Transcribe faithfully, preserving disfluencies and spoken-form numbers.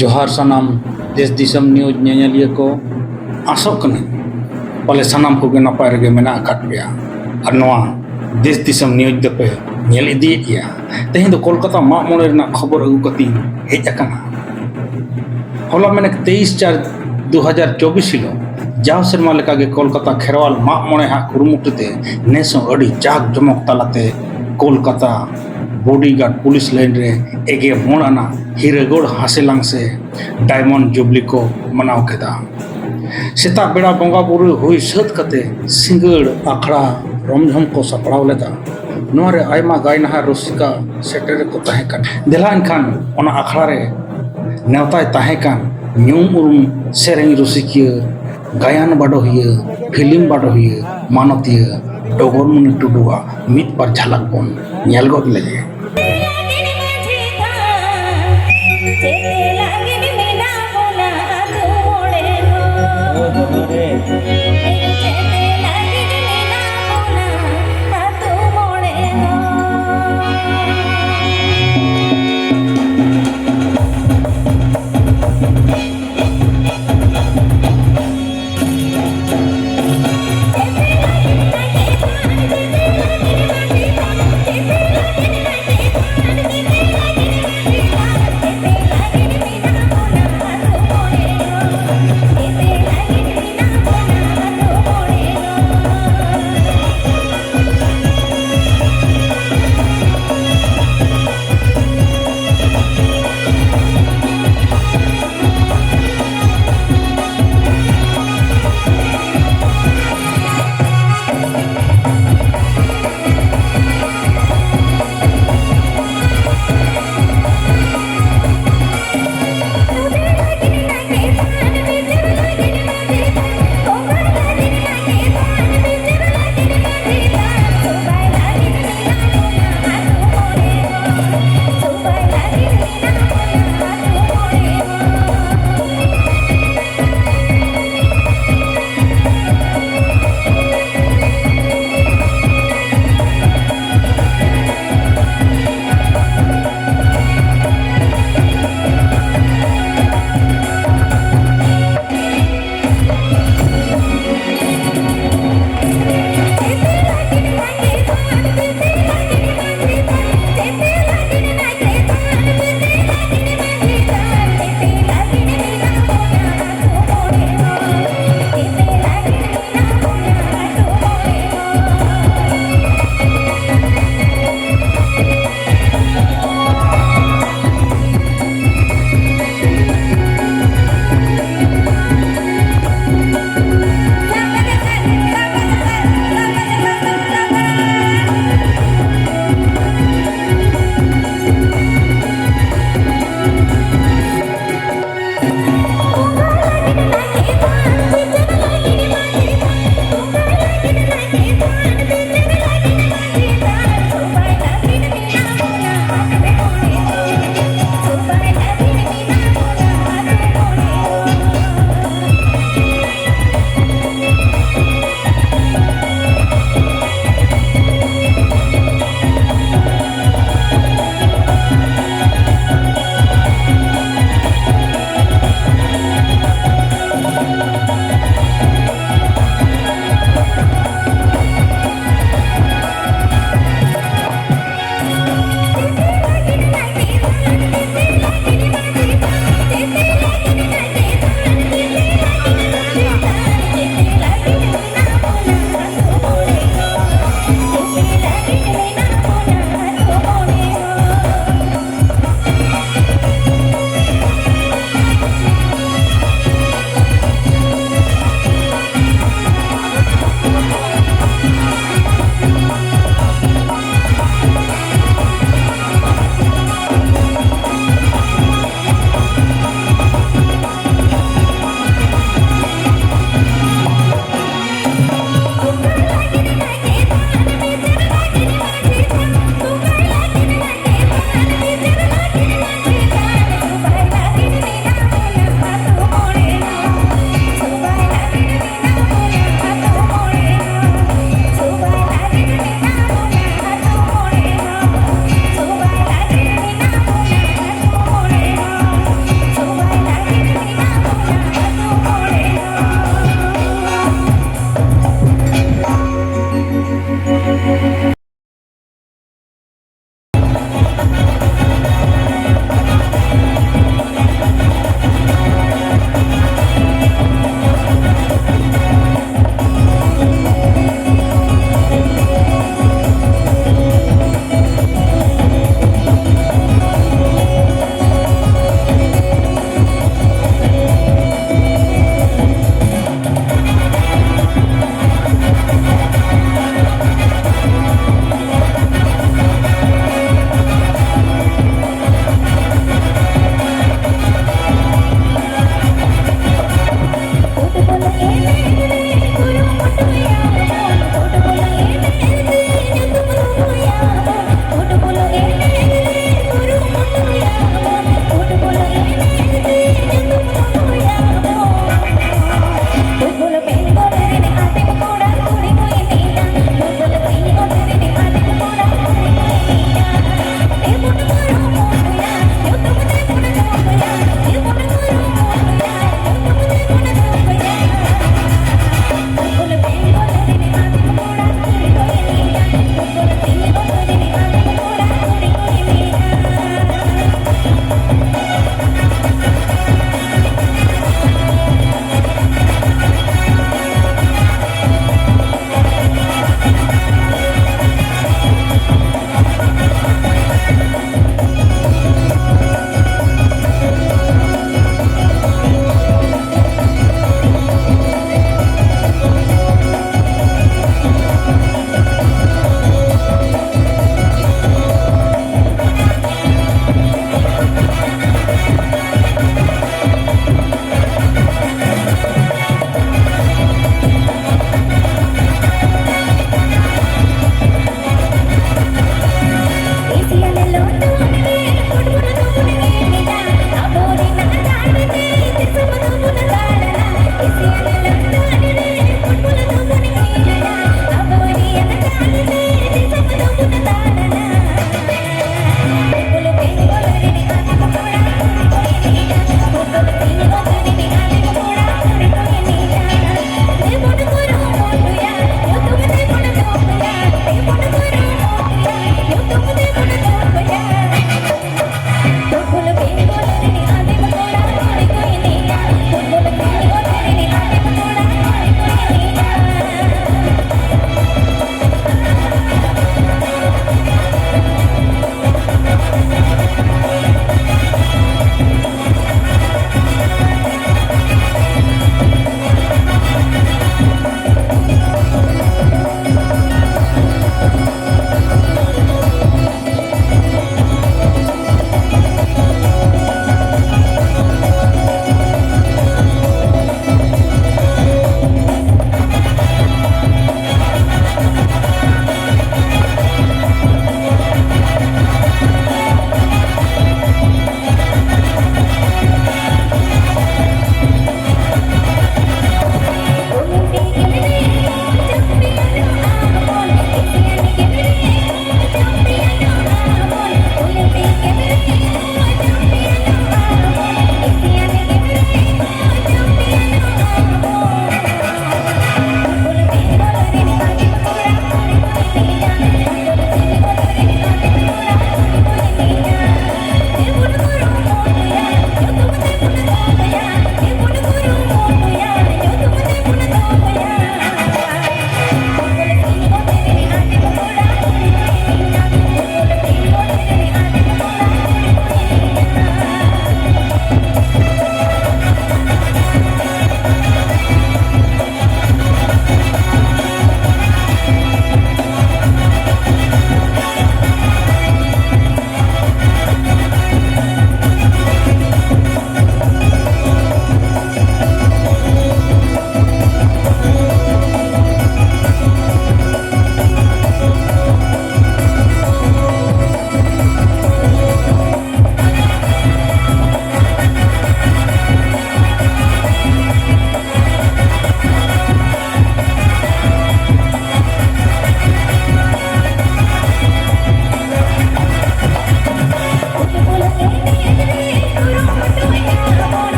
ᱡᱚᱦᱟᱨ ᱥᱟᱱᱟᱢ ᱫᱮᱥ ᱫᱤᱥᱚᱢ ᱱᱤᱭᱩᱡᱽ ᱧᱮᱧᱮᱞᱤᱭᱟᱹ ᱠᱚ᱾ ᱟᱥᱚᱜ ᱠᱟᱹᱱᱟᱹᱧ ᱯᱟᱞᱮ ᱥᱟᱱᱟᱢ ᱠᱚᱜᱮ ᱱᱟᱯᱟᱭ ᱨᱮᱜᱮ ᱢᱮᱱᱟᱜ ᱟᱠᱟᱫ ᱯᱮᱭᱟ ᱟᱨ ᱱᱚᱣᱟ ᱫᱮᱥ ᱫᱤᱥᱚᱢ ᱱᱤᱭᱩᱡᱽ ᱫᱚᱯᱮ ᱧᱮᱞ ᱤᱫᱤᱭᱮᱫ ᱜᱮᱭᱟ᱾ ᱛᱮᱦᱮᱧ ᱫᱚ ᱠᱳᱞᱠᱟᱛᱟ ᱢᱟᱜ ᱢᱚᱬᱮ ᱨᱮᱱᱟᱜ ᱠᱷᱚᱵᱚᱨ ᱟᱹᱜᱩ ᱠᱟᱛᱮᱧ ᱦᱮᱡ ᱟᱠᱟᱱᱟ᱾ ᱦᱚᱞᱟ ᱢᱮᱱᱮᱫ ᱛᱮᱭᱤᱥ ᱪᱟᱨ ᱫᱩ ᱦᱟᱡᱟᱨ ᱪᱚᱵᱵᱤᱥ ᱦᱤᱞᱳᱜ ᱡᱟᱣ ᱥᱮᱨᱢᱟ ᱞᱮᱠᱟᱜᱮ ᱠᱳᱞᱠᱟᱛᱟ ᱠᱷᱮᱨᱣᱟᱞ ᱢᱟᱜ ᱢᱚᱬᱮ ᱦᱟᱜ ᱠᱩᱨᱩᱢᱩᱴᱩ ᱛᱮ ᱱᱮᱥ ᱦᱚᱸ ᱟᱹᱰᱤ ᱡᱟᱠ ᱡᱚᱢᱚᱠ ᱛᱟᱞᱟᱛᱮ ᱠᱳᱞᱠᱟᱛᱟ ᱵᱚᱰᱤᱜᱟᱨᱰ ᱯᱩᱞᱤᱥ ᱞᱟᱭᱤᱱ ᱨᱮ ᱮᱜᱮ ᱢᱚᱬ ᱟᱱᱟᱜ ᱦᱤᱨᱟᱹᱜᱚᱲ ᱦᱟᱥᱮᱞᱟᱝ ᱥᱮ ᱰᱟᱭᱢᱚᱱᱰ ᱡᱩᱵᱽᱞᱤ ᱠᱚ ᱢᱟᱱᱟᱣ ᱠᱮᱫᱟ᱾ ᱥᱮᱛᱟᱜ ᱵᱮᱲᱟ ᱵᱚᱸᱜᱟ ᱵᱩᱨᱩ ᱦᱩᱭ ᱥᱟᱹᱛ ᱠᱟᱛᱮ ᱥᱤᱸᱜᱟᱹᱲ ᱟᱠᱷᱲᱟ ᱨᱚᱢᱡᱷᱚᱢ ᱠᱚ ᱥᱟᱯᱲᱟᱣ ᱞᱮᱫᱟ᱾ ᱱᱚᱣᱟ ᱨᱮ ᱟᱭᱢᱟ ᱜᱟᱭᱱᱟᱦᱟ ᱨᱩᱥᱤᱠᱟ ᱥᱮᱴᱮᱨ ᱠᱚ ᱛᱟᱦᱮᱸ ᱠᱟᱱᱟ᱾ ᱫᱮᱞᱟ ᱮᱱᱠᱷᱟᱱ ᱚᱱᱟ ᱟᱠᱷᱲᱟ ᱨᱮ ᱱᱮᱣᱛᱟᱭ ᱛᱟᱦᱮᱸ ᱠᱟᱱ ᱧᱩᱢ ᱩᱨᱩᱢ ᱥᱮᱨᱮᱧ ᱨᱩᱥᱤᱠᱤᱭᱟᱹ, ᱜᱟᱭᱟᱱ ᱵᱟᱰᱚᱦᱤᱭᱟᱹ, ᱯᱷᱤᱞᱢ ᱵᱟᱰᱚᱦᱤᱭᱟᱹ, ᱢᱟᱱᱚᱛᱤᱭᱟᱹ ᱰᱚᱜᱚᱨᱢᱩᱱᱤ ᱴᱩᱰᱩᱣᱟᱜ ᱢᱤᱫ ᱵᱟᱨ ᱡᱷᱟᱞᱟᱠ ᱵᱚᱱ ᱧᱮᱞ ᱜᱚᱫ ᱞᱮᱜᱮ᱾